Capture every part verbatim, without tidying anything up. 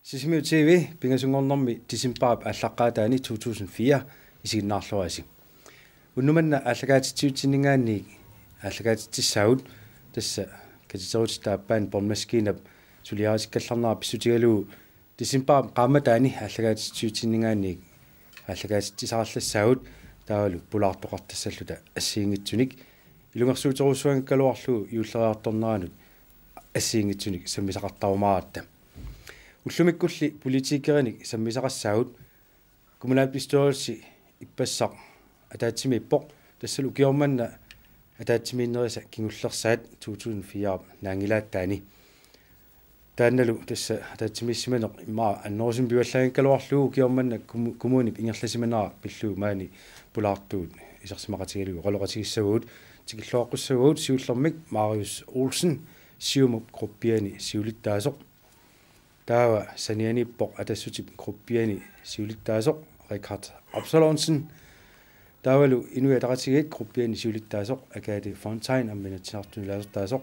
Sisimiut T V, pingasunngornermi decembarip aallaqqaataani to tusind fire isiginnaarluarisi. Unnuk manna aallakaatitsivitsinngaanniit aallakaatitsissaagut, tassa katiterutitap aappaani båndmaskiinap suliarisikkallarnera pissutigalugu decembarip qaammataani aallakaatitsivitsinngaanniit aallakaatitsisarallassaagut, taavalu pulaartoqartassalluta assigiinngitsunik ilungersuuterujussuanngikkaluarlugu juulleriartorneranut assigiinngitsunik sammisaqartarumaaratta. Ullumikkulli politikerinik sammisaqassaagut. Kommunalbestyrelsi ippassaq ataatsimiippoq, tassalu ukioq manna ataatsimiinnerisa kingullersaat to tusind fire naanngilaataani. Taannalu tassa ataatsimiissimaneq immaqa annerusumik pivallaanngikkaluarlugu ukioq manna kommu-, kommunip ingerlasimanera pillugu maani pulaartugut isersimaqatigalugu oqaloqatigissavagut. Tikilluaqqussavagut siullermik Marius Olsen, Siumup gruppiani siulittaasoq. Taava sanianiippoq Atassutip gruppiani siulittaasoq Richard Absalonsen. Taavalu Inuit Ataqatigiit gruppiani siulittaasoq Agathe Fontain, aamma Inatsisartuni ilaasortaasoq.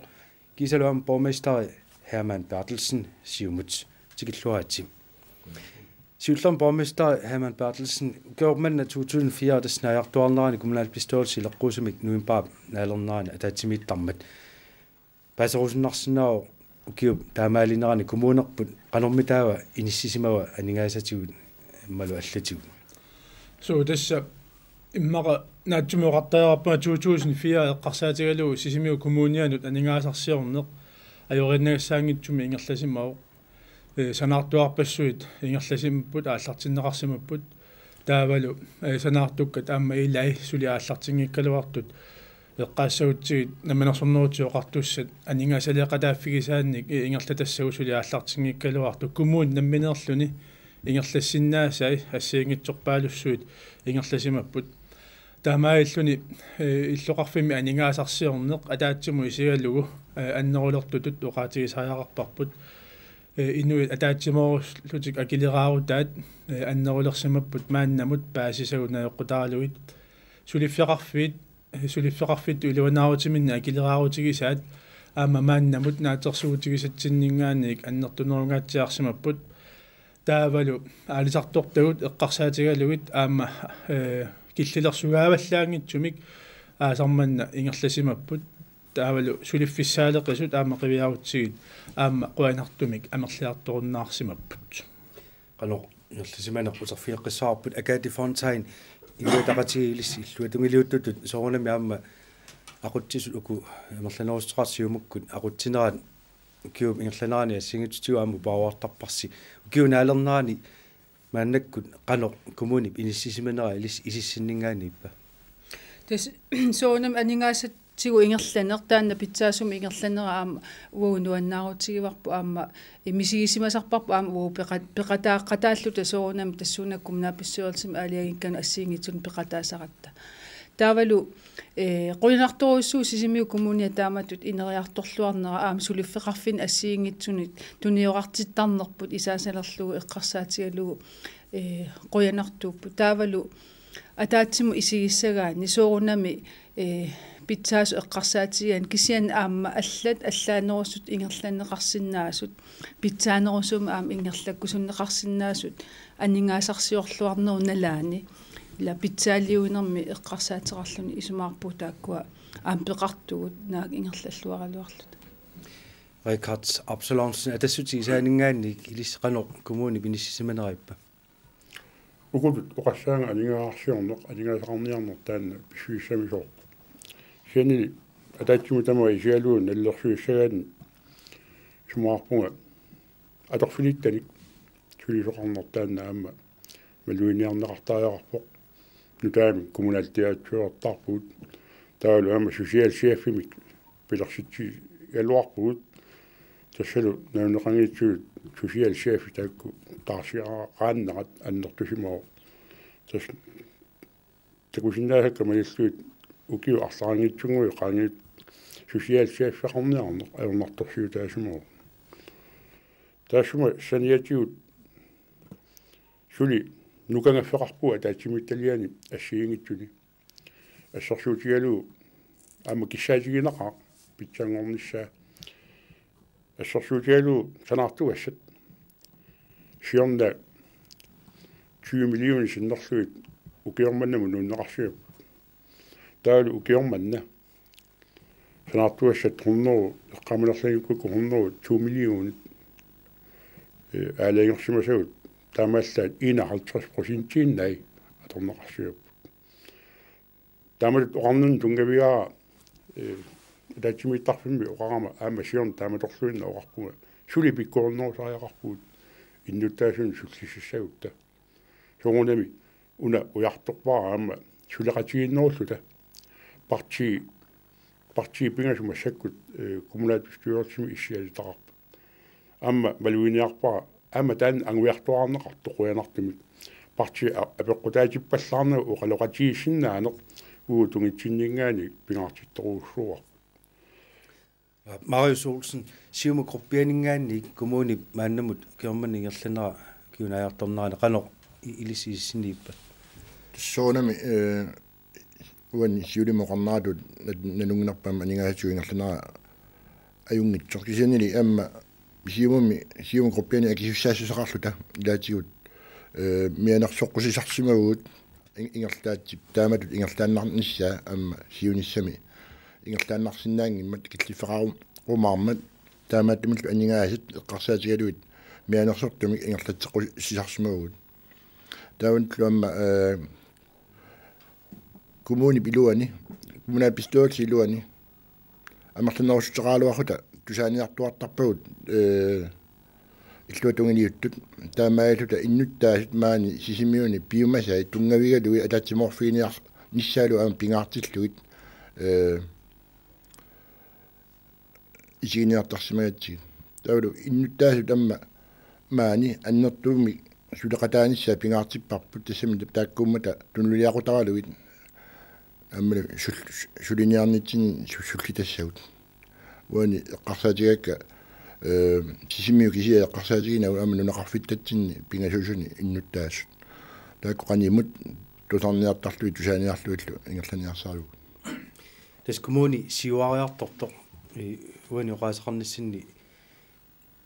Kiisalu aamma borgmesteri Hermann Berthelsen, Siumut. Tikilluaritsi. Siullermik borgmesteri Hermann Berthelsen, ukioq manna to tusind fire tassa naajartuaarnerani kommunalbestyrelsi ileqquusumik novembarip naalernerani ataatsimiittarmat. Paaserusunnarsinnaavoq ukiup taamaalinerani kommunerput qanormi taava inissisimava aningaasatigut imaluunniit allatigut? Suu, tassa immaqa naatsumik oqartariaqarpunga to tusind fire eqqarsaatigalugu Sisimiut Kommunianut aningaasarsiorneq ajoriinnagassaanngitsumik ingerlasimavoq. Ee, sanaartuarpassuit ingerlasimapput, aallartinneqarsimapput. Taavalu, ee, sanaartukkat aamma ilai suli aallartinngikkaluartut. Eqqaassagutsigit Namminersornerullutik Oqartussat aningaasaleeqataaffigisaannik, ee, ingerlatassagut suli aallartinngikkaluartut. Kommuni nammineerluni ingerlassinnaasai assigiinngitsorpaalussuit ingerlasimapput. Taamaalilluni, ee, illoqarfimmi aningaasarsiorneq ataatsimut isigalugu, ee, annerulertutut oqaatigisariaqarparput. Ee, inuit ataatsimoorlutik akileraarutaat, ee, annerulersimapput maannamut paasisagut najoqqutaralugit. Suliffeqarfiit, ee, suliffeqarfittut iluanaarutiminnik akileraarutigisaat aamma maannamut naatsorsuutigisatsinninngaanniit annertunerungaatsiarsimapput. Taavalu aalisartortagut eqqarsaatigalugit aamma, ee, killilersugaavallaanngitsumik aasaq manna ingerlasimapput. Taavalu suliffissaaleqisut aamma qiviarutsigit aamma qujanartumik amerliartorunnaarsimapput. Qanoq ingerlasimaneq uterfigeqqissavarput. Agathe Fontain, Inuit Ataqatigiit ilissi illuatungiliuttutut soorunami aamma aqutsisut uku amerlanerussuteqartut Siumukkut aqutsinerat ukiup ingerlanerani assigiinngitsutigut aamma upaaruartarparsi. Ukiup naalernerani maannakkut qanoq kommunip inissisimanera ilis-, isissinninngaanniippa? Tassa soorunami aningaasatigut ingerlaneq, taanna pitsaasumik ingerlanera aamma uagut nuannaarutigivarput aamma, ee, misigisimasarparput aamma uagut peqa-, peqataaqataalluta soorunami tassuuna kommunalbestyrelsimi aalajangikkanut assigiinngitsunik peqataasaratta. Taavalu, ee, qujanartorujussuuvoq Sisimiut Kommunia taamatut ineriartorluarnera aamma suliffeqarfinni assigiinngitsunik tuniorartittarnerput isaasalerlugu eqqarsaatigalugu, ee, qujanartuupput. Taavalu ataatsimut isigissagaanni soorunami, ee, pitsaasoq eqqarsaatigigaanni kisianni aamma allat allaanerusut ingerlanneqarsinnaasut, pitsaanerusumik aamma ingerlakkusunneqarsinnaasut aningaasarsiorluarnerup nalaani, ila pitsaaliuinermi eqqarsaateqarluni isumaqarpunga taakkua aamma peqartugut naak ingerlalluaraluarluta. Richard Absalonsen, Atassutip isaaninngaanniit ilissi qanoq kommunip inissisimanerippa? Ukutut oqassaanga aningaasarsiorneq, aningaasaqarniarneq taanna pissusissamisoorpoq. Kisiannili ataatsimut tamaat isigalugu nalilersuissagaanni isumaqarpunga atorfilittanik sulisoqarneq taanna aamma maluginiarneqartariaqarpoq. Nutaamik kommunaldirektørertarpugut, taavalu aamma socialchefimik pilersitsigaluarpugut. Tassalu nalunaaquttaaginnarlugu socialchefit taakku taarsiaraannarat annertusimavoq. Tassa takusinnaasakka malillugit ukiut arlaanngitsunnguit qaangiuttut socialchefeqarniarneq ajornartorsiutaasimavoq. Taassuma saniatigut suli nukagaffeqarpugut ataatsimiititaliani assigiinngitsuni. Assersuutigalugu aamma kissaatiginaqaaq pitsanngornissaa. Assersuutigalugu sanaartugassat. Siorna tyve millionit sinnerlugit ukioq mannamut nuunneqarsimapput. Taavalu ukioq manna sanaartugassat hundrede, eqqaamanerlugit hundrede to millionit, eh, aalajangersimasagut, taamaallaat enoghalvtreds procentiinnai atorneqarsimapput. Taamatut oqarnunga tunngavigaara, eh, ataatsimiittarfimmi oqarama aamma siorna taamatorluinnaq oqarpunga, suli pikkorinnerusariaqarpugut innuttaasunik sullississagutta. Soorunami una ujartorpara aamma suleqatigiinnerulluta. Partii, partiit pingasut massakkut, eh, kommunalbestyrelsimi issiasitaqarput. Aamma maluginiarpara aamma taanna angujartuaarneqartoq qujanartumik. Partiit a-, apeqqutaatippallaarnagu oqaloqatigiissinnaaneq uagut tungitsinninngaanniit pingaartittorujussuuarput. Marius Olsen, Siumup gruppianinngaanniit kommunip maannamut ukioq manna ingerlanera ukiup naajartornerani qanoq i-, ilissi isissinniippat? Tassuunami, eh, uani Siumumoqarnaatut nat-, nalunngilarput aamma aningaasatigut ingerlanera ajunngitsoq, kisiannili aamma Siumumi, Siumup gruppiani akisussaassuseqarluta ilaatigut, eh, mianersoqqusisarsimavugut in-, ingerlaatsip taamatut ingerlaannarnissaa aamma siunissami ingerlaannarsinnaanngimmat killiffeqarumaarmat, taamaattumillu aningaasat eqqarsaatigalugit mianersortumik ingerlatseqqusisarsimavugut. Taamaattumillu aamma, eh, kommunip iluani, kommunalbestyrelsip iluani amerlanerussuteqaraluarluta tusaaniartuartarpagut, eh, illuatungiliuttut, taamaalilluta innuttaasut maani Sisimiuni piumasai tunngavigalugit ataatsimoorfiginiarnissaalu aamma pingaartillugit, eh, isiginiartarsimagatsigit. Taavalu innuttaasut aamma maani annertuumik suleqataanissaat pingaartipparput, tassami taakkuummata tunuliaqutaralugit aammalu sul-, suliniarnitsinni su-, sullitassagut. Uani eqqarsaatigaakka, eh, Sisimiut kisiat eqqarsaatiginagu aamma nunaqarfittatsinni pingasuusuni innuttaasut. Taakku qanimut tusarniartarlugit tusaaniarlugillu ingerlaniarsaralugu. Tassa kommuni siuariartortoq, eh, uani oqaaseqarnissinni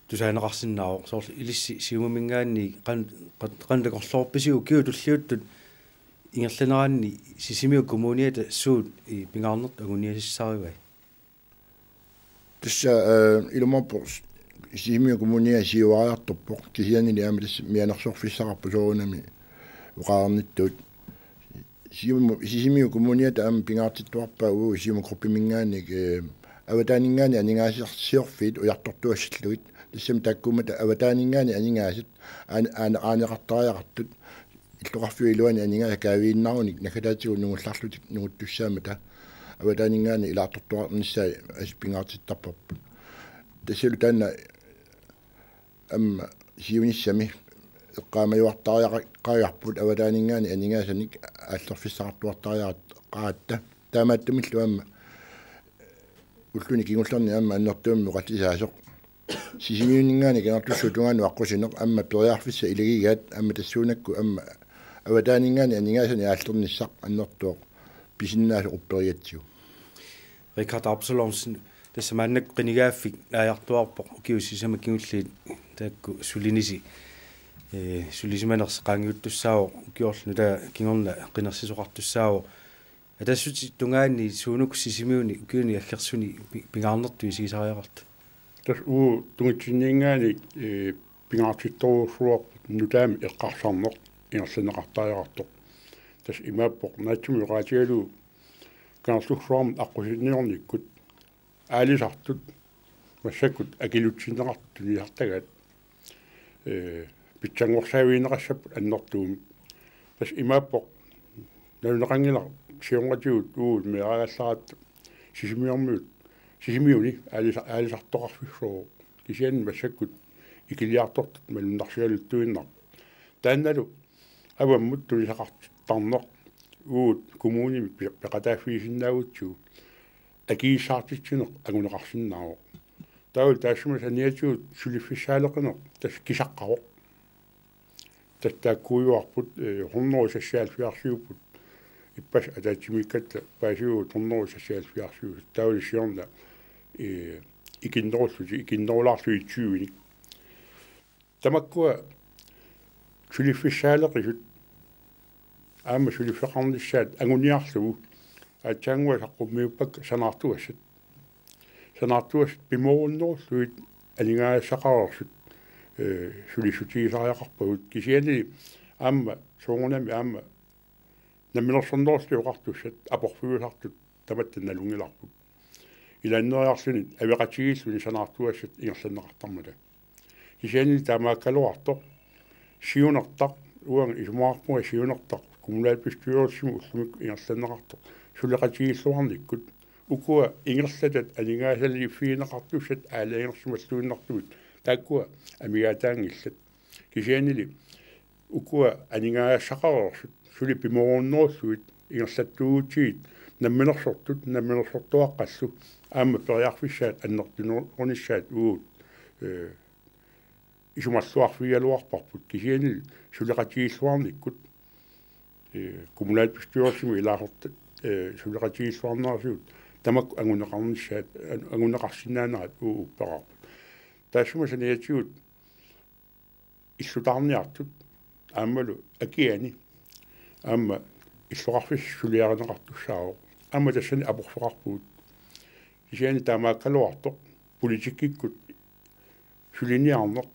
tusaaneqarsinnaavoq, soorlu ilissi Siumuminngaanniit qan-, qan-, qanoq takorloorpisiuk ukiut tulliuttut ingerlaneranni Sisimiut kommuniata suut, eh, pingaarnertut anguniassarivai? Tassa, eh, ilumoorpoq Sisimiut kommunia siuariartorpoq, kisiannili aamma tassa mianersorfissaqarpoq soorunami oqarnittut. Sium-, Sisimiut kommuniata aamma pingaartittuarpaa uagut Siumup gruppiminngaanniit, eh, avataaninngaanniit aningaasarsiorfiit ujartortuassallugit. Tassami taakkuummata avataaninngaanniit aningaasat aan-, aan-, aaneqartariaqartut illoqarfiup iluani aningaasat kaaviinnarunik naggataatigut nungullarlutik nunguttussaammata avataaninngaanniit ilaartortuarnissaat assut pingaartittarparput. Tassalu taanna aamma siunissami eqqaamajuartariaqariarput avataaninngaanniit aningaasanik aallerfissaqartuartariaqaratta. Taamaattumillu aamma ulluni kingullerni aamma annertuumik oqallisaasoq Sisimiuninngaanniit Kangerlussuup tungaanut aqqusineq aamma periarfissat ilagigaat aamma tassuunakkut aamma avataaninngaanniit aningaasanik aallernissaq annertooq pisinnaasoq upperigatsigu. Richard Absalonsen, tassa maannakkut qinigaaffik naajartuaarpoq, ukiut sisamat kingulliit taakku sulinisi, eh, sulisimanersi qaangiuttussaavoq, ukiorlu nutaaq kingorna qinersisoqartussaavoq. Atassutip tungaani suunuku Sisimiuni ukiuni aggersuni pi-, pingaarnertut isigisariaqartut? Tassa uagut tungitsinninngaanniit, eh, pingaartittorujussuuarput nutaamik eqqarsarneq ingerlanneqartariaqartoq. Tassa imaappoq naatsumik oqaatigalugu Kangerlussuarmut aqqusinniornikkut aalisartut massakkut akilutsinneqartut tunisartagaat, eh, pitsanngorsaavigineqassapput annertuumik. Tassa imaappoq naluneqanngilaq siornatigut uagut meeraagallaratta Sisimiormiut, Sisimiuni aalisa-, aalisartoqarfissuuvoq. Kisianni massakkut ikiliartortut malunnarsigaluttuinnarput. Taannalu avammut tunisaqartarneq uagut kommunimi pe-, peqataaffigisinnaagutsigu akisussaartitsineq anguneqarsinnaavoq. Taavalu taassuma saniatigut suliffissaaleqineq tassa kisaqqavoq. Tassa taakkuujuarput, eh, hundrede seksoghalvfjerdsiupput. Ippassaq ataatsimiikkatta paasivagut hundrede seksoghalvfjerdsiusut. Taavalu siorna, eh, ikinnerullutik, ikinnerulaarlutik tyvenik. Tamakkua suliffissaaleqisut aamma suliffeqarnissaat anguniarlugu aatsaannguaq saqqummiuppakka sanaartugassat. Sanaartugassat pimoorunnerullugit aningaasassaqareersut, ee, sulissutigisariaqarpagut, kisianni aamma soorunami aamma Namminersornerullutik Oqartussat aporfiusartut tamatta nalunngilarput. Ilaanneeriarluni ajoqatigiilluni sanaartugassat ingerlanneqartarmata. Kisianni taamaakkaluartoq siunertaq, uanga isumaqarpunga siunertaq, kommunalbestyrelsimi ullumikkut ingerlanneqartoq suleqatigiilluarnikkut, ukua ingerlatat aningaasaliiffigineqartussat aalajangersimalluinnartumik taakkua amigaataanngillat. Kisiannili ukua aningaasassaqareersut suli pimoorunnerullugit ingerlattuugutsigit namminersortut, namminersortuaqqallu aamma periarfissaat annertunerunissaat uagut, ee, isumalluarfigigaluarparput, kisianni suleqatigiilluarnikkut, ee, kommunalbestyrelsimi ilaasortat, ee, suleqatigiilluarnerisigut tamakku anguneqarnissaat, an-, anguneqarsinnaanerat uagut uppeqarput. Taassuma saniatigut illutaarniartut aammalu akiani aamma illoqarfissat suliarineqartussaavoq. Aamma tassani aporfeqarpugut. Kisianni taamaakkaluartoq politikkikkut suliniarneq,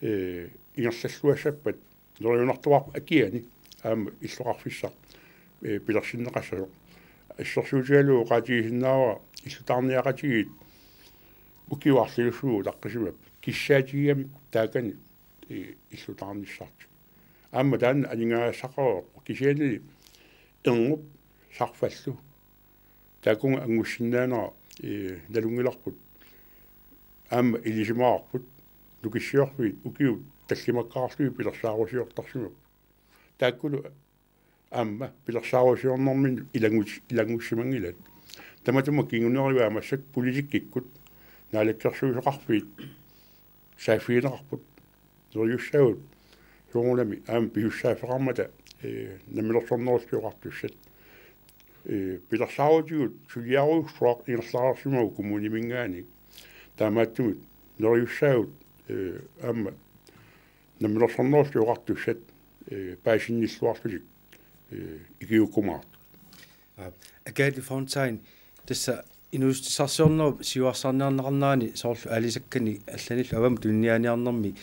ee, ingerlalluassappat neriunartuarpoq akiani aamma illoqarfissaq, ee, pilersinneqassasoq. Assersuutigalugu oqaatigisinnaavara illutaarniaqatigiit ukiuarlilussuugut utaqqisimapput. Kissaatigigamikku taakani, ee, illutaarnissartik. Aamma taanna aningaasassaqareerpoq, kisianni erngup sarfallu taakkununnga angusinnaanera, ee, nalunngilarput. Aamma ilisimavarput nukissiorfiit ukiut tallimakkaarlugit pilersaarusiortarsimapput. Taakkulu aamma pilersaarusiornerminni ilangus-, ilanngussimanngillat. Tamatuma kingunerivaat massakkut politikkikkut naalakkersuisoqarfiit saaffigineqarput. Neriussaagut soorunami aamma pisussaaffeqarmata, ee, Namminersornerullutik Oqartussat, ee, pilersaarutigut suliarujussuaq ingerlareersimavugut kommuniminngaanniit. Taamaattumik neriussaagut, ee, aamma Namminersornerullutik Oqartussat, ee, paasinnilluarlutik, ee, ikiuukkumaartut. Aa, Agathe Fontain, tassa inuussutissarsiornerup siuarsarniarneqarnerani soorlu aalisakkanik allanillu avammut tuniniaaniarnermi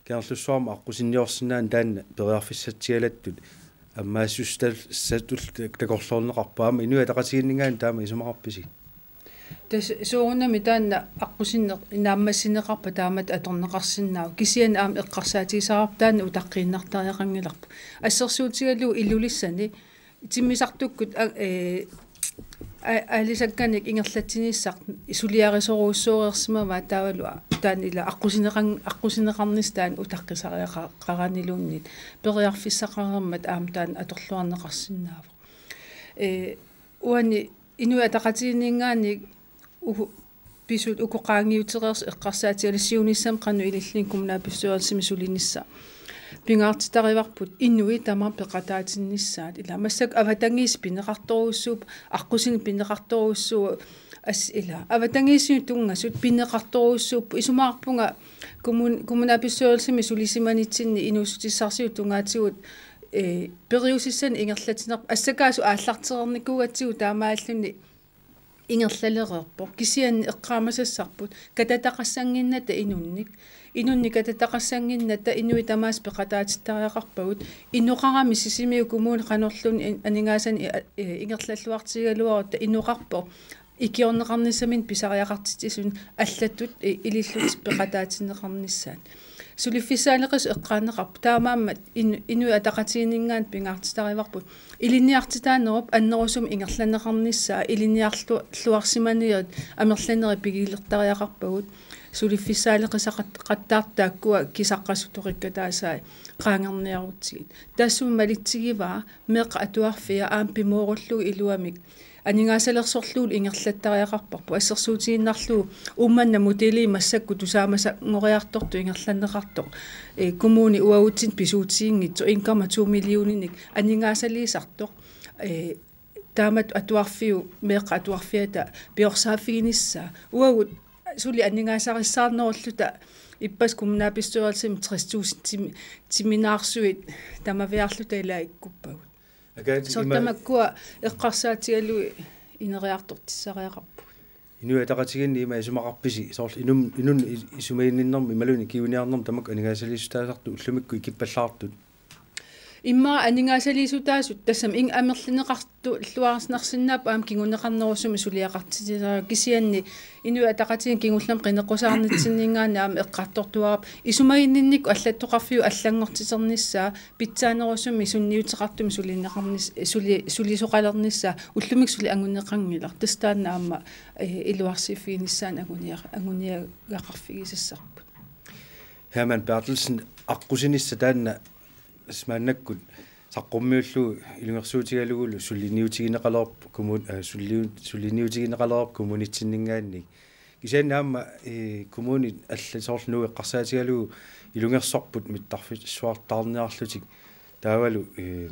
Kangerlussuarmi aqqusinniorsinnaaneq taanna periarfissatsialattut ammaassussatut takorloorneqarpoq, aamma Inuit Ataqatigiinninngaanniit taama isumaqarpisi? Tassa soorunami taanna aqqusinneq naammassineqarpat taamatut atorneqarsinnaavoq. Kisianni aamma eqqarsaatigisarpara taanna utaqqiinnartariaqanngilarput. Assersuutigalugu Ilulissani timmisartukkut a-, ee, a-, aalisakkanik ingerlatsinissaq suliarisorujussuureersimavaat taavalu a-, taanna ila aqqusineqan-, aqqusineqarnissaq taanna utaqqisariaqaraniluunniit periarfissaqareermat aamma taanna atorluarneqarsinnaavoq. Ee, uani Inuit Ataqatigiinninngaanniit uhu-, pisut uku qaangiutereersut eqqarsaatigalugit siunissami qanoq ilillugu kommunalbestyrelsimi sulinissaq pingaartitarivarput inuit tamarmik peqataatinnissaat. Ila massakkut avatangiisit pineqartorujussuupput, aqqusineq pineqartorujussuuvoq, as-, ila avatangiisinut tunngasut pineqartorujussuupput. Isumaqarpunga kommun-, kommunalbestyrelsimi sulisimanitsinni inuussutissarsiutit tungaatigut, ee, periusissanik ingerlatinerput assakaasut aallartereernikuugatsigu taamaalilluni ingerlalereerpoq. Kisianni eqqaamasassarput katataqassannginnatta inunnik. Inunnik katataqassannginnatta inuit tamaasa peqataatittariaqarpagut. Inoqarami Sisimiut Kommuni qanorluunniit in-, aningaasanik i-, i-, ingerlalluartigigaluarutta inoqarpoq ikiorneqarnissaminnik pisariaqartitsisunik allatut i-, ilillutik peqataatinneqarnissaat. Suliffissaaleqisut eqqaaneqarput taamaammat in-, Inuit Ataqatigiinninngaanniit pingaartitarivarput ilinniartitaanerup annerusumik ingerlanneqarnissaa ilinniarlu-, luarsimanerit amerlanerit pigilertariaqarpagut, suliffissaaleqisaqat-, qattaartut taakkua kisaqqasut torikkataasai qaangerniarutsigit. Taassuma malitsigivaa meeqqat atuarfiat aamma pimoorullugu iluamik aningaasalersorlugu ingerlattariaqarparput, assersuutigiinnarlugu Uummannap modeli massakkut tusaamasanngoreersortoq ingerlanneqartoq, ee, kommuni uagutsinnut pisuutiginngitsoq en komma to millioninik aningaasaliisartoq, ee, taamatut atuarfiup, meeqqat atuarfiata piorsaaffiginissaa. Uagut suli aningaasarissaarnerulluta ippassaq kommunalbestyrelsimi tres tusind timi-, timinaarsuit tamaviaarluta ilaa ikkuppagut. Akat soorlu ima- tamakkua eqqarsaatigalugit ineriartortissariaqarpugut. Inuit Ataqatigiinni ima isumaqarpisi soorlu inun-, inunnut is-, isumaginninnermi imaluunniit kinguniarnermi tamakku aningaasaliissutaasartut ullumikkut ikippallaartut? Immaqa aningaasaliissutaasut tassami inga amerlineqartulluarsinnaapput aamma kinguneqarnerusumik suliaqartitsisarput, kisianni Inuit Ataqatigiinni kingullermik qineqqusaarnitsinninngaanniit aamma eqqartortuarput isumaginninnikkut allattoqarfiup allanngortiternissaa pitsaanerusumik sunniuteqartumik sulineqarnis-, suli-, sulisoqalernissaa ullumikkut suli anguneqanngilaq. Tassa taanna aamma, eh, iluarsiiffiginissaanut angunia-, anguniagaqarfigisassarput. Hermann Berthelsen, aqqusinissaq taanna maannakkut saqqummiullugu ilungersuutigalugulu suliniutigineqalerpoq kommun-, eh, suliniu-, suliniutigineqalerpoq kommunitsinninngaanniit. Kisianni aamma, eh, kommunit allat soorlu Nuuk eqqarsaatigalugu ilungersorput mittarfissuartaarniarlutik. Taavalu, eh,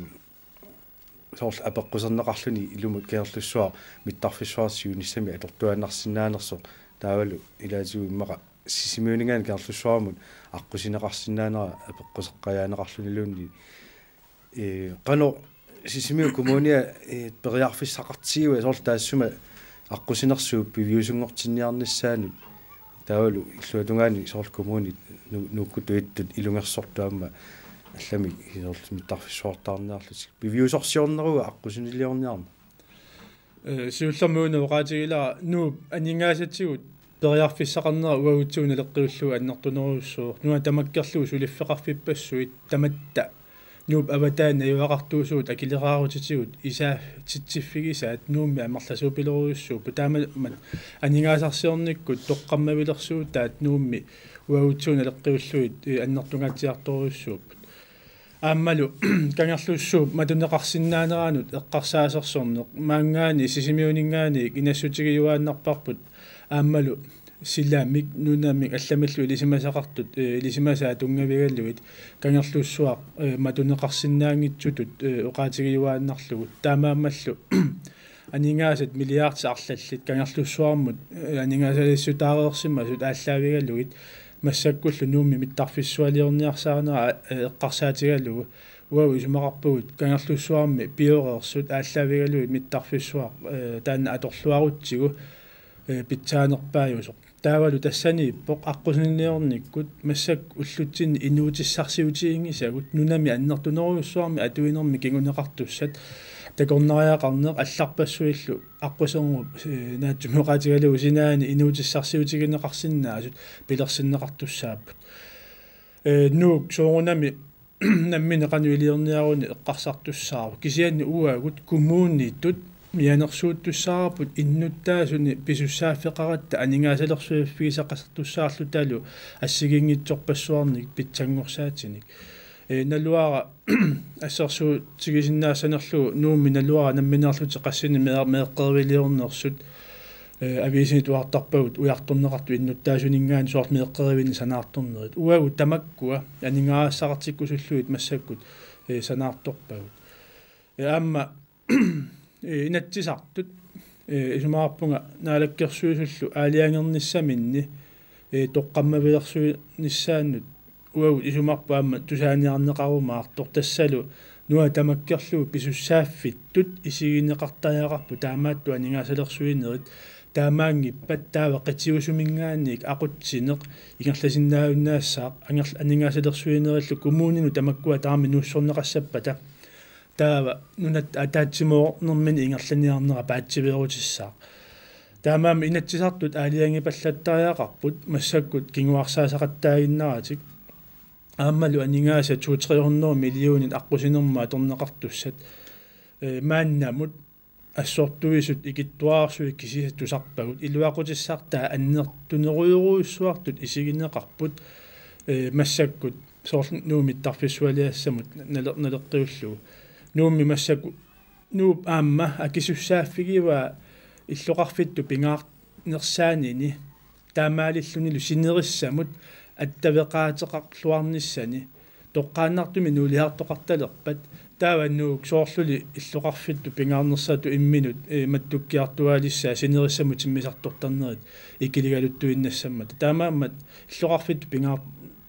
soorlu apeqquserneqarluni ilumut Kangerlussuaq mittarfissuartut siunissami atortuaannarsinnaanersoq. Taavalu ilaatigut immaqa Sisimiuninngaanniit Kangerlussuarmut aqqusineqarsinnaanera apeqquseqqajaaneqarluniluunniit. Eh, qanoq Sisimiut kommunia, eh, periarfissaqartigiva soorlu taassuma aqqusinersuup piviusunngortinniarnissaanut taavalu illuatungaani soorlu kommunit Nu-, Nuukkut Tuittut ilungersortut aamma allamik soorlu mittarfissuartaarniarlutik. Piviusorsiorneruva aqqusiniliorniarneq? Eh, siullermik una oqaatigilara Nuup aningaasatigut periarfissaqarnera uagutsinnut naleqqiullugu annertunerujussuuvoq. Nuna tamakkerlugu suliffeqarfippassuit tamatta Nuup avataani najugaqartuusugut akileraarutitigut isaatitsiffigisaat Nuummi amerlasuupilorujussuupput. Taamaammat aningaasarsiornikkut toqqammavilersuutaat Nuummi uagutsinnut naleqqiullugit, eh, annertungaatsiartorujussuupput. Aammalu Kangerlussuup matuneqarsinnaaneranut eqqarsaasersorneq maanngaanniit Sisimiuninngaanniit inassutigiuaannarparput aammalu silamik nunamik allamillu ilisimasaqartut, eh, ilisimasaat tunngavigalugit Kangerlussuaq, eh, matuneqarsinnaanngitsutut, eh, oqaatigiuaannarlugu. Taamaammallu aningaasat milliardit arlallit Kangerlussuarmut, eh, aningaasaliissutaareersimasut aallaavigalugit massakkullu Nuummi mittarfissualiorniarsaanera, eh, eqqarsaatigalugu uagut isumaqarpugut Kangerlussuarmi pioreersut aallaavigalugit mittarfissuaq, eh, taanna atorluarutsigu, eh, pitsaanerpaajusoq. Taavalu tassaniippoq aqqusiniliornikkut massakkut ullutsinni inuutissarsiutiginngisagut nunami annertunerujussuarmi atuinermi kinguneqartussat takornariaqarneq allarpassuillu aqqusernup, eh, naatsumik oqaatigalugu sinaani inuutissarsiutigineqarsinnaasut pilersinneqartussaapput. Eh, Nuuk soorunami nammineq qanoq iliorniaruni eqqarsartussaavoq. Kisianni uagut kommunitut mianersuuttussaavarput innuttaasuni pisussaaffeqaratta aningaasalersuiffigisaqalertussaarlutalu assigiinngitsorpassuarnik pitsanngorsaatsinik. Eh, naluara assersuutigisinnaassanerlugu Nuummi naluara nammineerlutik qassinik mee-, meeqqeriviliornersut, eh, aviisini tuartarpagut ujartorneqartut innuttaasuninngaanniit soorlu meeqqerivinnik sanaartornerit. Uagut tamakkua aningaasaqartikkusullugit massakkut, eh, sanaartorpagut. Eh, aamma, eh, Inatsisartut, eh, isumaqarpunga Naalakkersuisullu aalajangernissaminni, eh, toqqammavilersuinissaannut uagut isumarput aamma tusaaniarneqarumaartoq, tassalu nuna tamakkerlugu pisussaaffittut isigineqartariaqarput taamaattut aningaasalersuinerit taamaanngippat taava qitiusuminngaanniit aqutsineq ingerlasinnaajunnaassaaq angerl-, aningaasalersuinerillu kommuninut tamakkua tamarmik nuussorneqassappata taava nunatta ataatsimoornermini ingerlaniarnera paatsiveerutissaaq. Taamaammat Inatsisartut aalajangipallattariaqarput massakkut kinguarsaasaqattaaginnaratik. Aammalu aningaasat to tre hundrede millionit aqqusinermut atorneqartussat, eh, maannamut assortuisut ikittuararsuit kisiisa tusarpagut. Iluaqutissartaa annertunerujorujussuartut isigineqarput, eh, massakkut soorlu Nuummi mittarfissualiassamut nale-, naleqqiullugu. Nuummi massakkut Nuup aamma akisussaaffigivaa illoqarfittut pingaarnersaanini taamaalillunilu sinerissamut attaveqaateqarluarnissani toqqaannartumik nuuliartoqartalerpat Taava nuuk soorluli illoqarfittut pingaarnersaatut imminut, eh, mattukkiartuaalissaat sinerissamut timmisartortarnerit ikiligaluttuinnassammata. Taamaammat illoqarfittut pingaar-,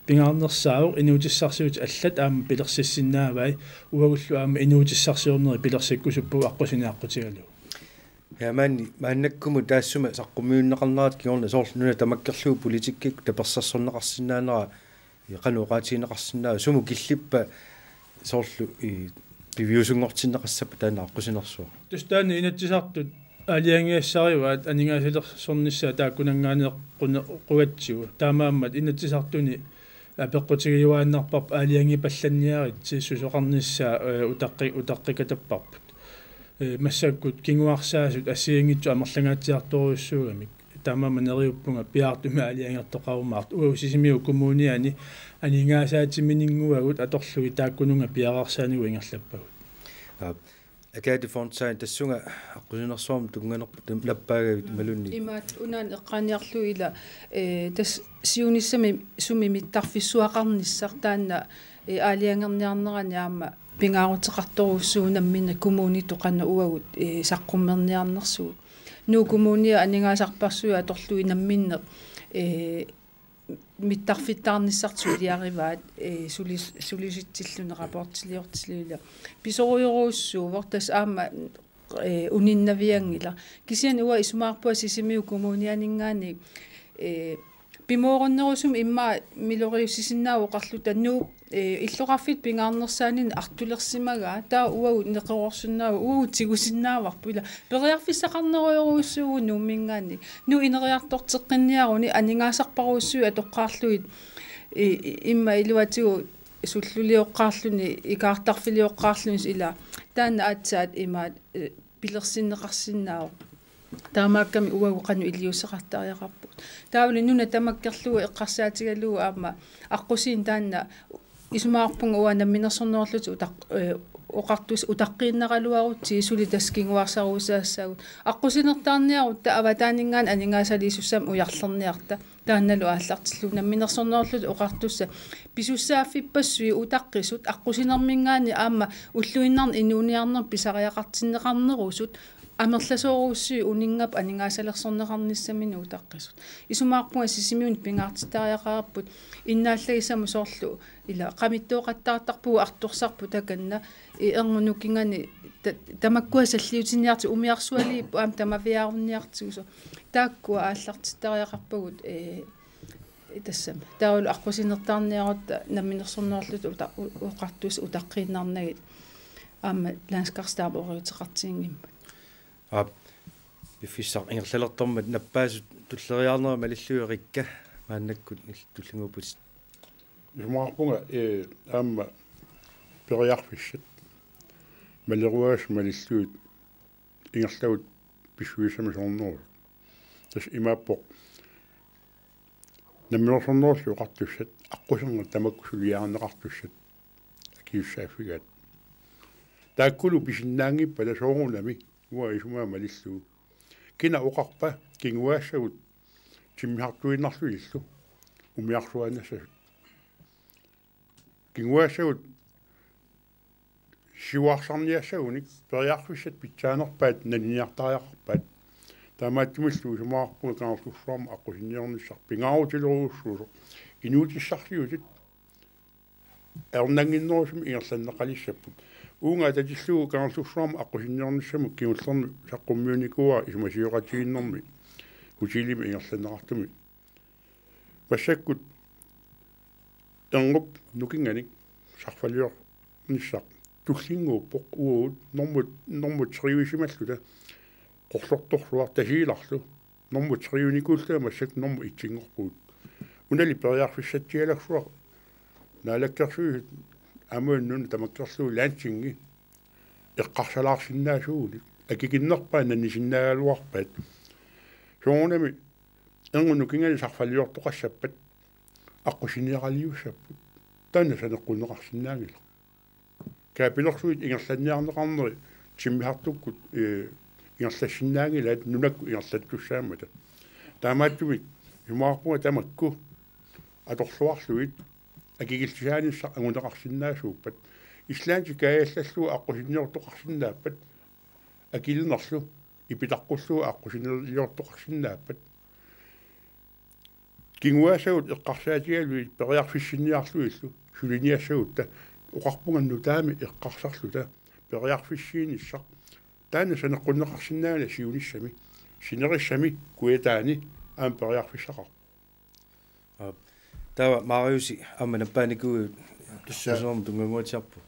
pingaarnersaavoq inuutissarsiutit allat aamma pilersissinnaavai, uagullu aamma inuutissarsiornerit pilersikkusuppagut aqqusineq aqqutigalugu. Ja, maanni, maannakkumut taassuma saqqummiunneqarnerata kingorna soorlu nuna tamakkerlugu politikkikkut tapersersorneqarsinnaanera, ja, qanoq oqaatigineqarsinnaava, sumut killippa soorlu, i, piviusunngortinneqassappat taanna aqqusinersuaq? Tassa taanna Inatsisartut aalajangigassarivaat aningaasalersornissaat taakkunanngaanneeqqunneqqugatsigu. Taamaammat Inatsisartuni apeqqutigiuaannarparput aalajangipallanniaritsi susoqarnissaa, eh, utaqqi-, utaqqikatapparput. Eh, massakkut kinguarsaasut assigiinngitsut amerlangaatsiartorujussuugamik. Taamaammat neriuppunga piaartumik aalajangertoqarumaartoq. Uagut Sisimiut Kommuniani aningaasaatiminnguagut atorlugit taakkununnga piareersaanigut ingerlappagut. Aap. Agathe Fontain, tassunga aqqusinersuarmut tunnganerput nappaagavit imaluunniit? Imaattoq unaana eqqaaniarlugu ila, eh, tassa siunissami sumi mittarfissuaqarnissaq taanna, eh, aalajangerniarnerani aamma pingaaruteqartorujussuuvoq nammineq kommunitut qanoq uagut, eh, saqqummerniarnersugut. Nuuk Kommunia aningaasarpassuit atorlugit namminneq, eh, mittarfittaarnissartik suliarivaat, eh, sulis-, sulisitsilluni rapportiliortillugit. Pisorujorujussuuvoq tassa aamma, eh, uninnavianngilaq. Kisianni uanga isumaqarpunga Sisimiut Kommunianinngaanniit, eh, pimoorunerusumik immaqa miloriussisinnaavoq oqarluta Nuuk, eh, illoqarfittut pingaarnersaanninni artulersimagaa, taava uagut neqeroorsinnaavagut, uagut tigusinnaavarput ila. Periarfissaqarnerujorujussuuvugut Nuumminngaanniit. Nuuk ineriartorteqqinniaruni aningaasarparujussuit atoqqaarlugit, i-, i-, immaqa iluatigut sullulioqqaarluni, ikaartarfilioqqaarluni ila. Taanna aatsaat imaat, eh, pilersinneqarsinnaavoq. Taamaakkami uagut qanoq iliuuseqartariaqarpugut. Taavalu nuna tamakkerlugu eqqarsaatigalugu aamma aqqusineq taanna isumaqarpunga uanga namminersornerullutik utaq-, eh, oqartussat utaqqiinnaraluarutsigit suli tassa kinguarsarusaassaagut. Aqqusinertaarniarutta avataaninngaanniit aningaasaliisussamik ujarlerniarta. Taannalu aallartillugu namminersornerullutik oqartussat pisussaaffippassuit utaqqisut aqqusinerminngaanniit aamma ulluinnarni inuuniarnermi pisariaqartinneqarnerusut amerlasoorujussuit uninngap aningaasalersorneqarnissaminut utaqqisut. Isumaqarpunga Sisimiuni pingaartittariaqarpugut innaallagissamut soorlu ila qamittooqattaartarpugut artorsarput takanna i erngup nukingani ta-, tamakkua salliutiniartut umiarsualiipput aamma tamaviaarunniartigu soorlu. Taakkua aallartittariaqarpagut, eh, tassami. Taavalu aqqusinertaarniarutta namminersornerullutik uta-, u-, oqartussat utaqqiinnarnagit aamma Landskabsstemt oqaluuseqartiginngimmat. Aap, piffissaq ingerlalertormat nappaasut tulleriiaarnerit malillugit Rikka maannakkut il-, tullinnguupputit. Isumaqarpunga, eh, aamma periarfissat maleruagassat malillugit ingerlavut pissusissami soorunami. Tassa imaappoq namminersornerullutik oqartussat aqquserngit tamakku suliarineqartussat akisussaaffigaat. Taakkulu pisinnaanngippata soorunami uanga isumaa malillugu. Kina oqarpa kinguaassagut timmisartuinnarlugillu umiarsuaannassasut. Kinguaassagut siuarsarniassagunik periarfissat pitsaanerpaat naniniartariaqarpaat. Taamaattumillu isumaqarpunga Kangerlussuarmi aqqusinniornissaq pingaarutilerujussuusoq inuutissarsiutit ajornannginnerusumik ingerlanneqalissapput. Uunga atatillugu Kangerlussuarmi aqqusinniornissamut kingullermik saqqummiunnikuuara isumasioqatigiinnermi hotelimi ingerlanneqartumi. Massakkut erngup nukinganik sarfaliornissaq tullinnguuppoq uagut normut, normut tre-isimalluta qorlortorsuaq Tasiilarlu. Normut tre-inikuulluta massakkut normu et-inngorpugut. Unali periarfissatsialaksuaq Naalakkersuisut aamma nuna tamakkerlugu Landstingi eqqarsalaarsinnaasuugunik akikinnerpaat nanisinnaagaluarpaat. Soorunami erngup nukingani sarfaliortoqassappat aqqusiniaraliussapput. Taanna saneqqunneqarsinnaanngilaq. Kaapilersuit ingerlanniarneqarneri timmisartukkut, eh, ingerlassinnaanngilaat nunakkut ingerlattussaammata. Taamaattumik isumaqarpunga tamakku atorluarlugit akikillisaanissaq anguneqarsinnaasuuppat. Islandit kaajallallugu aqqusinniortoqarsinnaappat, akilernerlu ipitaqqullugu aqqusinniortoqarsinnaappat. Kinguaassagut eqqarsaatigalugit periarfissinniarlugillu suliniassagutta oqarpunga nutaamik eqqarsarluta periarfissiinissaq. Taanna saneqqunneqarsinnaanngilaq siunissami, sinerissami kujataani aamma periarfissaqarpoq. Aap. Taava Mariusi aamma nappaanikuuiuk. Tassa. Usuum tunngavigaluarpoq.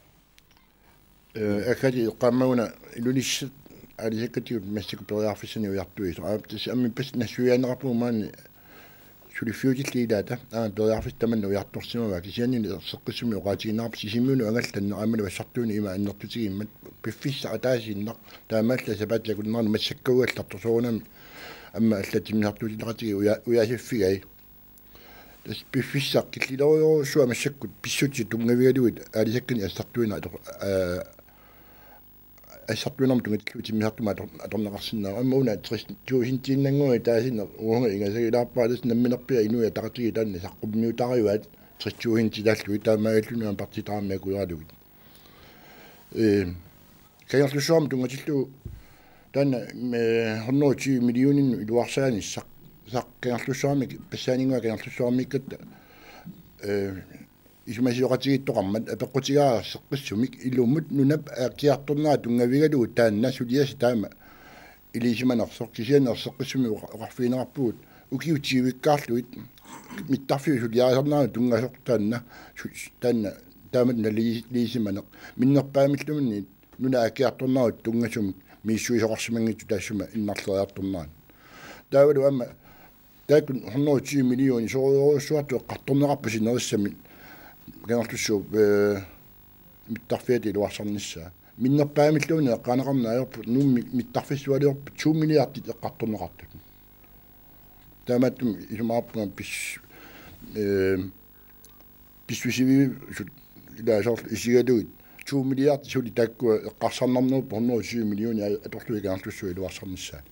Eh, Agathe eqqaamaguna Ilulissat aalisakkatigut massakkut periarfissanik ujartuisoq. Aap, tassa aamma ippassaq nassuiaanneqarpugut maani suliffiutillit ilaata. Aamma periarfissaq tamanna ujartorsimavaa, kisiannili erseqqissumik oqaatigineqarpoq Sisimiunut angallanneq aammalu assartuunut ima annertutigimmata. Piffissaq ataasiinnaq taamaallaat sapaatip akunnerani massakkuugallartoq soorunami aamma allatut timmisartuutinneqartigisoq uja-, ujaasiffigai. Tassa piffissaq killilerujorujussuaq massakkut pissutsit tunngavigalugit aalisakkanik assartuineq ator-, aa, assartuinermut tunngatillugu timmisartumut ator-, atorneqarsinnaavoq. Aamma una tres tusindiinnannguaq taasineq uunga ingasagilaarpara, tassa namminerpiaq Inuit Ataqatigiit taanna saqqummiutaraat tres tusindit taallugit, taamaalilluni aamma partiit tamarmik akueralugit. Ee, Kangerlussuarmut tunngatillugu taanna, ee, hundrede og tyve millioninut iluarsaanissaq. Tassa Kangerlussuarmi, passaaninnguaq Kangerlussuarmiikkatta, ee, isumasioqatigiittoqarmat apeqqutigaara erseqqissumik ilumut nunap aakkiartornera tunngavigalugu taanna suliassaq taama ilisimanersoq, kisianni erseqqissumik oqa-, oqarfigineqarpugut ukiut tyvikkaarlugit mittarfiup suliarisarnerani tunngasoq taanna su-, taanna taamatut nali-, ilisimaneq. Minnerpaamilluunniit nunap aakkiartornerata tunngasumik misissuisoqarsimanngitsoq taassuma innarleriartornerani. Taavalu aamma taakku hundrede og tyve millioner soorujorujussuartut eqqartorneqarput sinerissami Kangerlussuup, ee, mittarfiata iluarsarnissaa. Minnerpaamilluunniit eqqaaneqarneq ajorput Nuummi mittarfissualiorput to milliardit eqqartorneqartut. Taamaattumik isumaqarpunga pis-, ee, pissusiviusut ilaa soorlu isigalugit to milliardit suli taakkua eqqarsarnarnerupput hundrede og tyve millioner atorlugit Kangerlussuup iluarsarnissaani.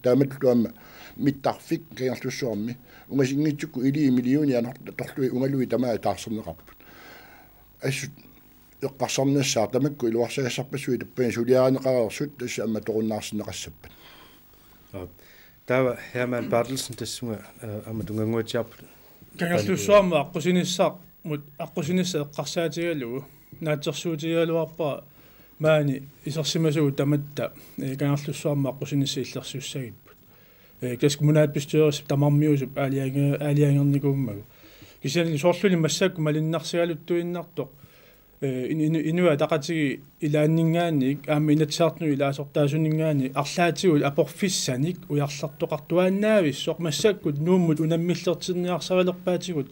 Taamatullu aamma mittarfik Kangerlussuarmi ungasinngitsukkut elleve millioner anor-, atorlugit ungaluit tamaat taarserneqarput. Assut eqqarsarnissaat tamakku iluarsagassarpassuit tappani suliarineqareersut tassa aamma torunnaarsinneqassappat. Aap. Taava Hermann Berthelsen tassunga, eh, aamma tunngannguatsiarput. Kangerlussuarmi aqqusinissaq, mut aqqusinissaq eqqarsaatigalugu naatsorsuutigigaluarpara maani isersimasugut tamatta, eh, Kangerlussuarmi aqqusinissaq illersussagipput. Eh, tassa kommunalbestyrelsip tamarmiusup aalajange-, aalajangernikuummagu. Kisianni soorluli massakkut malunnarsigaluttuinnartoq, eh, in-, inu-, Inuit Ataqatigiit ilaanninngaanniit, aamma Inatsisartunut ilaasortaasuninngaanniit, arlaatigut aporfissanik ujarlertoqartuaannaavissoq massakkut Nuummut unammillertinniarsarilerpaatigut,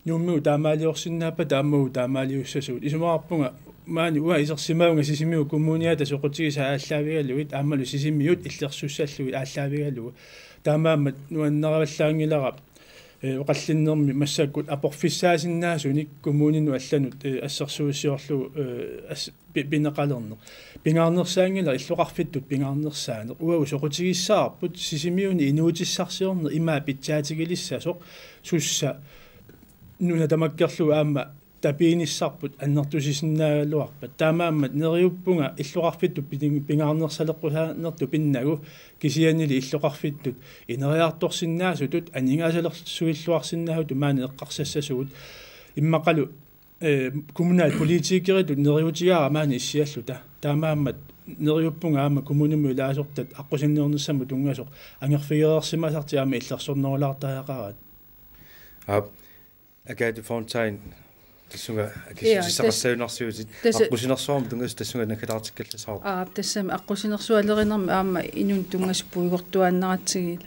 Nuummigut taamaaliorsinnaappata aammalu taamaaliussasugut. Isumaqarpunga maani uanga isersimavunga Sisimiut Kommuniata soqutigisai aallaavigalugit aammalu Sisimiut illersussallugit aallaavigalugu. Taamaammat nuannarivallaanngilara, eh, oqallinnermi massakkut aporfissaasinnaasunik kommuninut allanut, eh, assersuussiorlugu, eh, as-, pi-, pineqalerneq. Pingaarnersaanngilaq illoqarfittut pingaarnersaaneq. Uagut soqutigissavarput Sisimiuni inuutissarsiorneq ima pitsaatigilissasoq, sussa nuna tamakkerlugu aamma tapiinissarput annertusisinnaagaluarpat. Taamaammat neriuppunga illoqarfittut pini-, pingaarnersaleqqusaanertut pinnagu, kisiannili illoqarfittut ineriartorsinnaasutut aningaasalersuilluarsinnaasutut maani eqqarsassasugut. Immaqalu, eh, kommunalpolitikeritut neriuutigaara maani issialluta. Taamaammat neriuppunga aamma kommunimut ilaasortat aqqusinniornissamut tunngasoq angerfigereersimasartik aamma illersornerulaartariaqaraat. Aap. Agathe Fontain, tassunga, ja, akissutissaqassajunarsiutit, tas-, tassa- aqqusinersuarmut tunngasut tassunga naggataartikkallassavarput. Aap, tassami aqqusinersualerinermi aamma inunnut tunngasut puigortuaannaratsigit.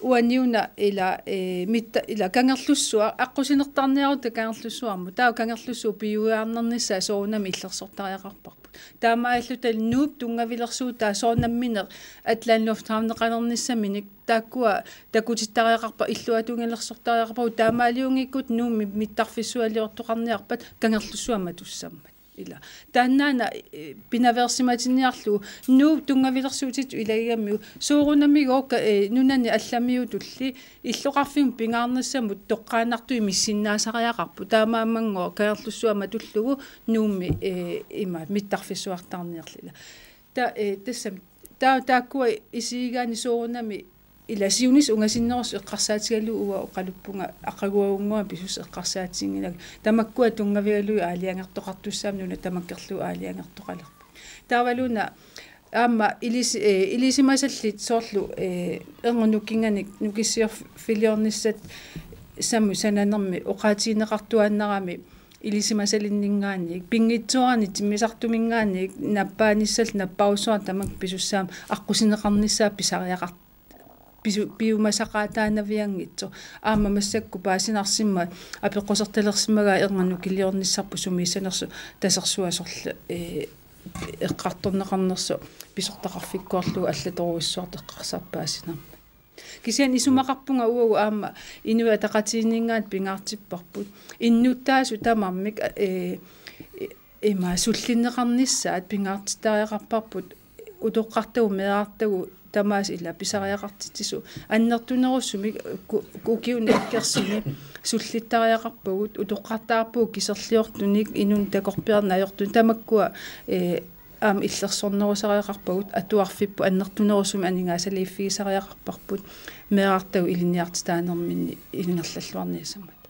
Uaniuna ila, eh, mitta-, ila Kangerlussuaq, aqqusinertarniarutta Kangerlussuarmut. Taava Kangerlussuup piujuaarnernissaa soorunami illersortariaqarparput. Taamaalilluta Nuup tunngavilersuutaa soorlu nammineq Atlantic Lufthavneqalernissaminik taakkua takutittariaqarpata illuatungiliorsortariaqarpagut, taamaaliunngikkutta Nuummi mittarfissualiortoqarniarpat Kangerlussuaq matussammat. Ila. Taannaana, eh, pinaveersimatinniarlugu Nuup tunngavilersuutitut ilagigammigu soorunamigooq, eh, nunani allamiutulli illoqarfimmut pingaarnissamut toqqaannartumik missinnaasariaqarput. Taamaammanngooq Kangerlussuaq matullugu Nuummi, eh, ima mittarfissuartarniarlila. Ta-, eh, tassami ta-, taakkua isigigaanni soorunami ila siunissaq ungasinnerusoq eqqarsaatigalugu uanga oqaluppunga aqaguagunnguamik pisussaq eqqarsaatiginngilanga. Tamakkua tunngavigalugit aalajangertoqartussaammat nuna tamakkerlugu aalajangertoqalerpoq. Taavaluuna aamma ilis-, eh, ilisimasallit soorlu, eh, ernup nukinganik nukissiorfiliornissat sammut sananermi oqaatigineqartuaannarami ilisimasalinninngaanniit, pinngitsoorani timmisartuminngaanniit, nappaanissat napparujussuarnik tamakku pisussaammata aqqusineqarnissaa pisariaqar-, pisu-, piumasaqaataanavianngitsoq. Aamma massakkut paasinarsimmat apeqqusertalersimagaa ernup nukiliornissarput sumiissanersoq tasersuaq sorleq, eh, eqqartorneqarnersoq pisortaqarfikkuarlugu allatorujussuartut eqqarsarput paasinarmat. Kisianni isumaqarpunga uagut aamma Inuit Ataqatigiinninngaanniit pingaartipparput. Innuttaasut tamarmik, eh, ima sullinneqarnissaat pingaartittariaqarparput utoqqartagut meerartagut tamaasa ila pisariaqartitsisut. Annertunerusumik ku-, ukiuni akkersumi sullittariaqarpagut, utoqqartaarpugut kiserliortunik, inunnut takorpiarneq ajortunik, tamakkua, eh, aamma illersornerusariaqarpagut, atuarfipput annertunerusumik aningaasaliiffigisariaqarparput meerartagut ilinniartitaanerminni ingerlalluarniassammata.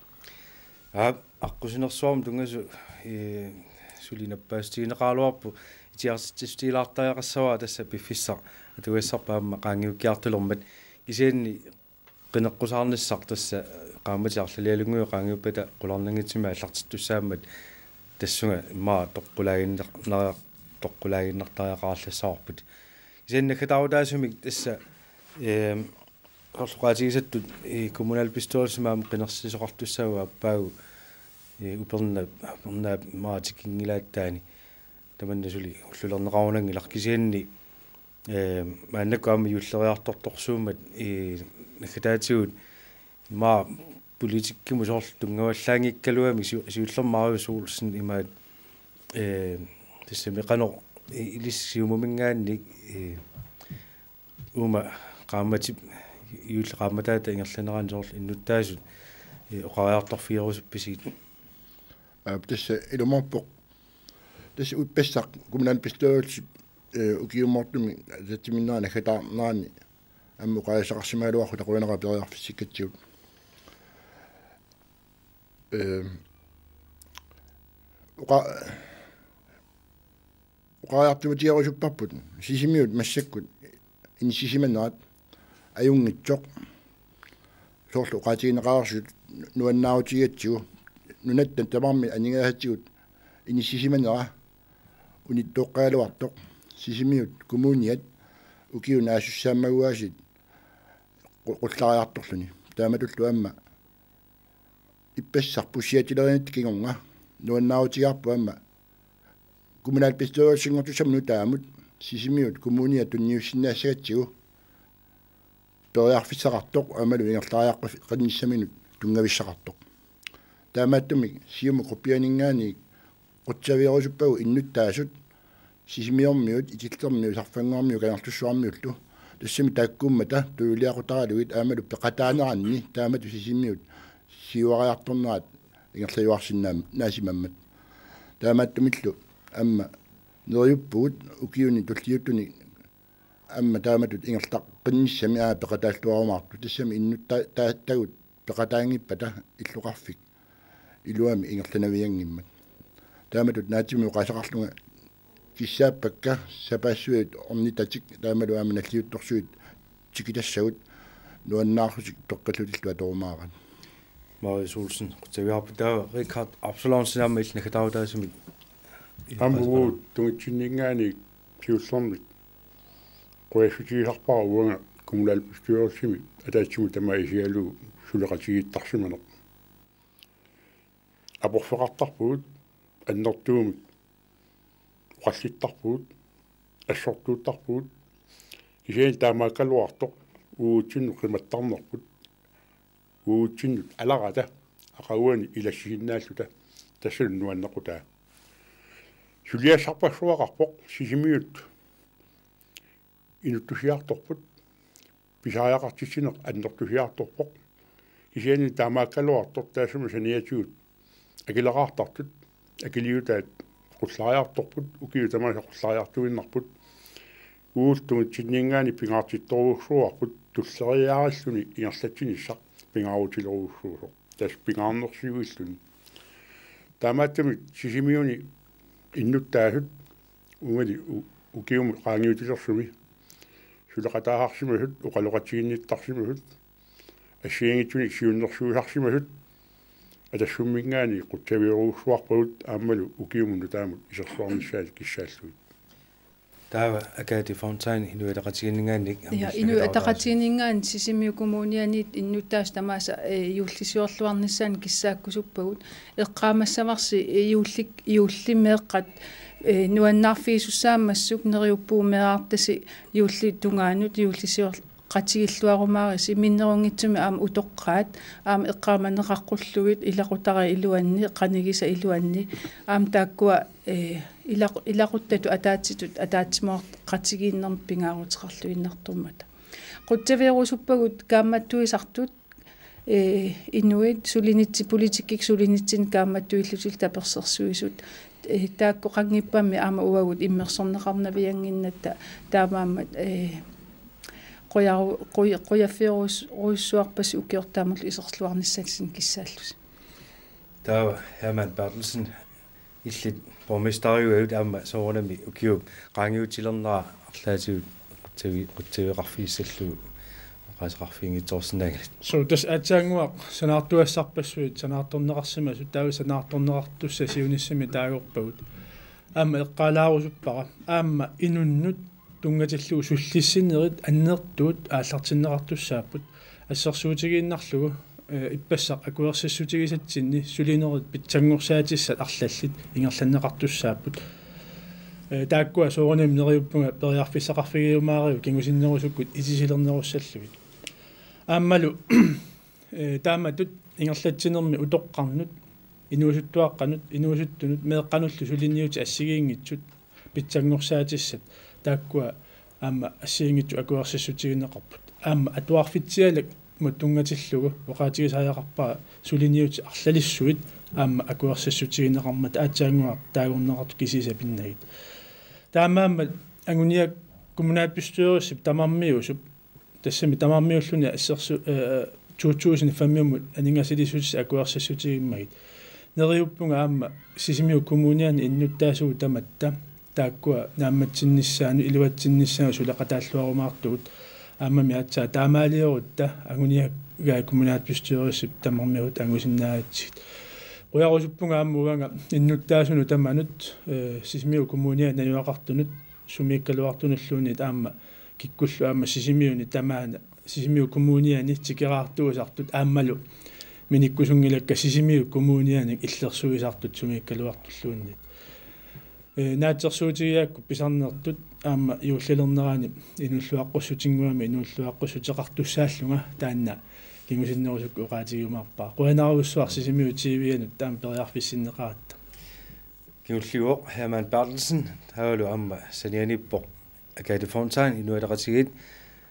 Aap, aqqusinersuarmut tunngasoq, eh, suli nappaassutigineqaraluarpoq, itigartitsissutigilaartariaqassavara tassa piffissaq atugassarput aamma qaangiukkiartulermat, kisianni qineqqusaarnissaq tassa qaammatit arlalialunnguit qaangiuppata qularnanngitsumik aallartittussaammat tassunga immaqa toqqulaaginnar-, nara-, toqqulaaginnartariaqarallassavarput. Kisianni naggataarutaasumik tassa, eem, soorlu oqaatigisattut, eh, kommunalbestyrelsimi aamma qinersisoqartussaavoq aappaagu, eh, Upernaap, Upernaap immaqa tikinngilaat taanna. Tamanna suli ullulerneqarunanngilaq, kisianni, eh, maannakkut aamma juulleriartortorsuummat, eh, naggataatigut immaqa politikkimut soorlu tunngavallaanngikkaluamik siu-, siullermik Marius Olsen imaat, eh, tassami qanoq i-, ilissi Siumuminngaanniit, eh, uuma qaammatip, juulli qaammataata ingerlanerani soorlu innuttaasut, eh, oqariartorfigerusuppisigit? Aap, tassa ilumoorpoq. Tassa ippassaq kommunalbestyrelsip, eh, ukiumoortumik ataatsimik naggataarnerani aamma oqaaseqarsimagaluarluta qujanaq periarfissikkatsigut. Eh, oqa-, oqariartuutigerusupparput Sisimiut massakkut inissisimanerat ajunngitsoq. Soorlu oqaatigineqareersut nuannaarutigigatsigu, nunatta tamarmi aningaasatigut inissisimanera unittooqqagaluartoq Sisimiut kommuniat ukiut naassussaammaguaasiit qu-, qullariartorluni. Taamatullu aamma ippassaq pussiatilerinnittoq kingorna nuannaarutigaarput aamma kommunalbestyrelsinngortussamut nutaamut Sisimiut kommuniat tunniussinnaassagatsigu periarfissaqartoq aammalu ingerlariaqqinnissaminnut tunngavissaqartoq. Taamaattumik Siumup gruppianinngaanniit qutsavigerusuppagut innuttaasut Sisimiormiut, Itillermiut, Sarfannguarmiut, Kangerlussuarmiullu. Tassami taakkuummata tunuliaqutaralugit aammalu peqataaneranni taamatut Sisimiut siuariartornerat ingerlajuarsinnaam-, naasimammat. Taamaattumillu aamma neriuppugut ukiuni tulliuttuni aamma taamatut ingerlaqqinnissami aamma peqataalluarumaartut. Tassami innutta-, ta-, tagut peqataanngippata illoqarfik iluamik ingerlanavianngimmat. Taamatut naatsumik oqaaseqarlunga kissaappakka sapaassuit ornitatik taamalu aamma nalliuttorsuit tikitassagut nuannaarlutik peqqillutillu atorumaaraat. Marius Olsen, qutsavigaarput. Taava Richard Absalonsen aamma illit naggataarutaasumik. Aamma uagut tungitsinninngaanniit siullermik qujassutigisarpara uanga kommunalbestyrelsimi ataatsimut tamaat isigalugu suleqatigiittarsimaneq. Aporfeqartarpugut, annertuumik oqallittarpugut, assortuuttarpugut, kisianni taamaakkaluartoq uagutsinnut qimattarnerput, uagutsinnut alarata aqaguani ilassisinnaalluta, tassalu nuannequtaa. Suliassarpassuaqarpoq, Sisimiut inuttusiartorput, pisariaqartitsineq annertusiartorpoq. Kisianni taamaakkaluartoq taassuma saniatigut akileraartartut, akiliutaat qullariartorput, ukiut tamaasa qullariartuinnarput. Uagut tungitsinninngaanniit pingaartittorujussuuarput tulleriiaarilluni ingerlatsinissaq pingaarutilerujussuusoq. Tassa pingaarnersiuilluni. Taamaattumik Sisimiuni innuttaasut uangali u-, ukiumut qaangiutilersumi suleqataasarsimasut, oqaloqatiginnittarsimasut, assigiinngitsunik siunnersuisarsimasut Atassumminngaanniit qutsavigerujussuarpagut aammalu ukiumut nutaamut isersuarnissaat kissaallugit. Taava Agathe Fontain Inuit Ataqatigiinninngaanniit. Ja, Inuit Ataqatigiinninngaanniit Sisimiut Kommunianiit innuttaasut tamaasa, eh, juullisiorluarnissaannik kissaakkusuppagut. Eqqaamassavarsi, eh, juullik-, juulli meeqqat, eh, nuannaarfigisussaammassuk neriuppugut meerartasi juullip tungaanut juullisior-, qatigilluarumaarisi minnerunngitsumik aamma utoqqaat, aamma eqqaamaneqaqqullugit ilaqutariit iluanni, qanigisat iluanni, aamma taakkua, eh, ilaqu-, ilaquttatut ataatsitut ataatsimoortaqatigiinnermik pingaaruteqarluinnartormata. Qutsavigerusuppagut kaammattuisartut, eh, inuit sulinitsi-, politikkikkut sulinitsinni kaammattuillutillu tapersersuisut, eh, taakku qanngippammik aamma uagut immersorneqarnaviannginnatta taamaammat, eh, qujaru-, quj-, qujaffigerus-, rujussuarpassi ukiortaamullu iserluarnissatsinnut kissaallusi. Taava Hermann Berthelsen, illit borgmesteriuit aamma soorunami ukiup qaangiutilernera arlaatigut qutsavi-, qutsavigeqarfigissallugu oqaaseqarfiginngitsoorsinnaagaluit. Suu, tassa aatsaannguaq sanaartugassarpassuit sanaartorneqarsimasut taava sanaartorneqartussat siunissami taagorpagut. Aamma eqqaalaarusuppara. Aamma inunnut tunngatillugu sullissinerit annertuut aallartinneqartussaapput. Assersuutigiinnarlugu, eh, ippassaq akuersissutigisatsinni sulinerit pitsanngorsaatissat arlallit ingerlanneqartussaapput. Eh, taakkua soorunami neriuppunga periarfissaqarfigiumaarigut kingusinnerusukkut itisilernerussallugit. Aammalu, eh, taamatut ingerlatsinermi utoqqarnut, inuusuttuaqqanut, inuusuttunut, meeqqanullu suliniutit assigiinngitsut, pitsanngorsaatissat taakkua aamma assigiinngitsut akuersissutigineqarput. Aamma atuarfitsialak mattunngatillugu oqaatigisariaqarpara suliniutit arlalissuit aamma akuersissutigineqarmata aatsaannguaq taagorneqartut kisiisa pinnagit. Taamaammat anguniakkat kommunalbestyrelsip tamarmiusup tassami tamarmiulluni assersu-, eh, to tusind fem-imut aningaasaliissutissat akuersissutigimmagit. Neriuppunga aamma Sisimiut Kommuniani innuttaasugut tamatta taakkua naammatsinnissaannut iluatsinnissaannut suleqataalluarumaartugut. Aammami aatsaat taamaaliorutta anguniakkaat kommunalbestyrelsip tamarmiut angusinnaagatsigit. Qujarusuppunga aamma uanga innuttaasunut tamanut, eh, Sisimiut Kommuniani najugaqartunut sumiikkaluartunulluunniit aamma kikkullu aamma Sisimiuni tamaana, Sisimiut Kommuniani tikeraartuusartut aammalu minikkusunngilakka Sisimiut Kommunianik illersuisartut sumiikkaluartulluunniit. Eh, naatsorsuutigigaakku pisarnertut aamma juullilernerani inuulluaqqussutinngugami inuulluaqqussuteqartussaallunga taanna kingusinnerusukkut oqaatigiumaarpara. Qujanarujussuaq Sisimiut T V-anut taama periarfissinneqaratta. Kingulliuvoq Hermann Berthelsen, taavalu aamma sanianiippoq Agathe Fontain, Inuit Ataqatigiit,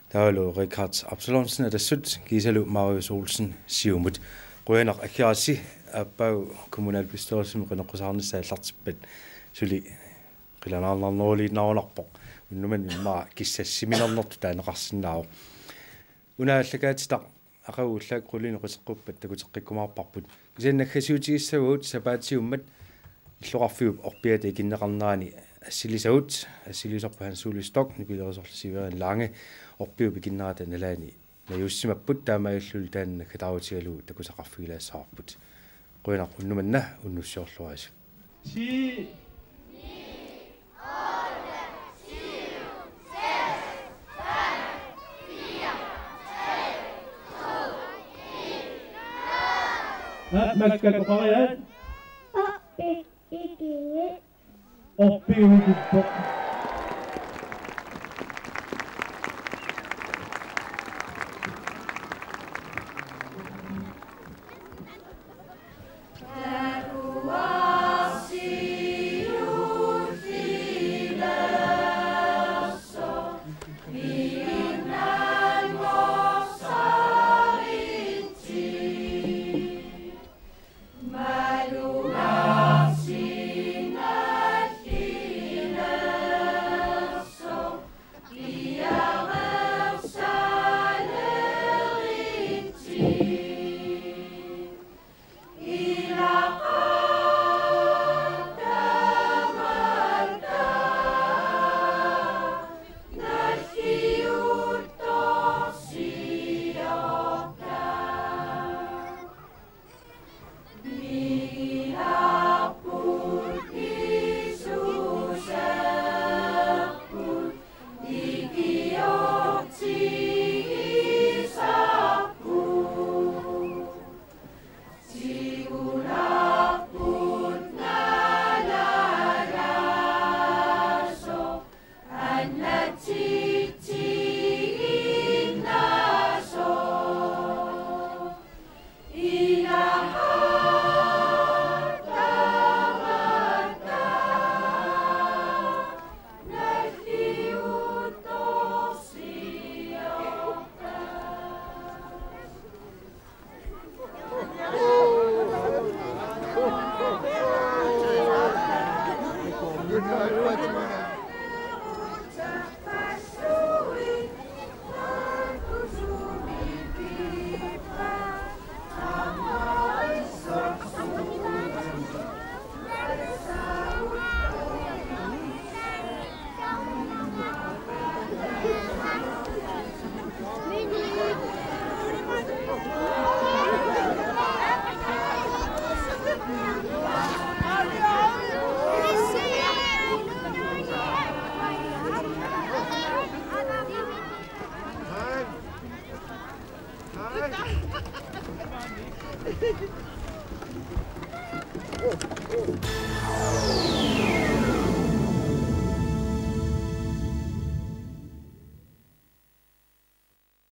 taavalu Richard Absalonsen, Atassut, kiisalu Marius Olsen, Siumut. Qujanaq aggerassi, aappaagu kommunalbestyrelsimi qineqqusaarnissaa aallartippat suli qilanaarnarneruliinnarunarpoq. Unnummut immaqa kissassiminernertut taaneqarsinnaavoq. Una aallakaatitaq aqagu ullaaq qulinik quteqquppat takuteqqikkumaarparput. Kisianni naggasiutigissavagut sapaatiummat illoqarfiup orpiata ikinneqarnerani assilisagut, assilisorput Hans Ole Stock, nipilerisorlu Severin Lange, orpiup ikinnerata nalaani najuussimapput, taamaalilluni taanna naggataarutigalugu takusaqarfigilaassavarput. Qujanaq unnuk manna unnussiorluarisi. Ti, Aap, makkat oqariaat. Orpik ikinngit. Orpik ikippoq.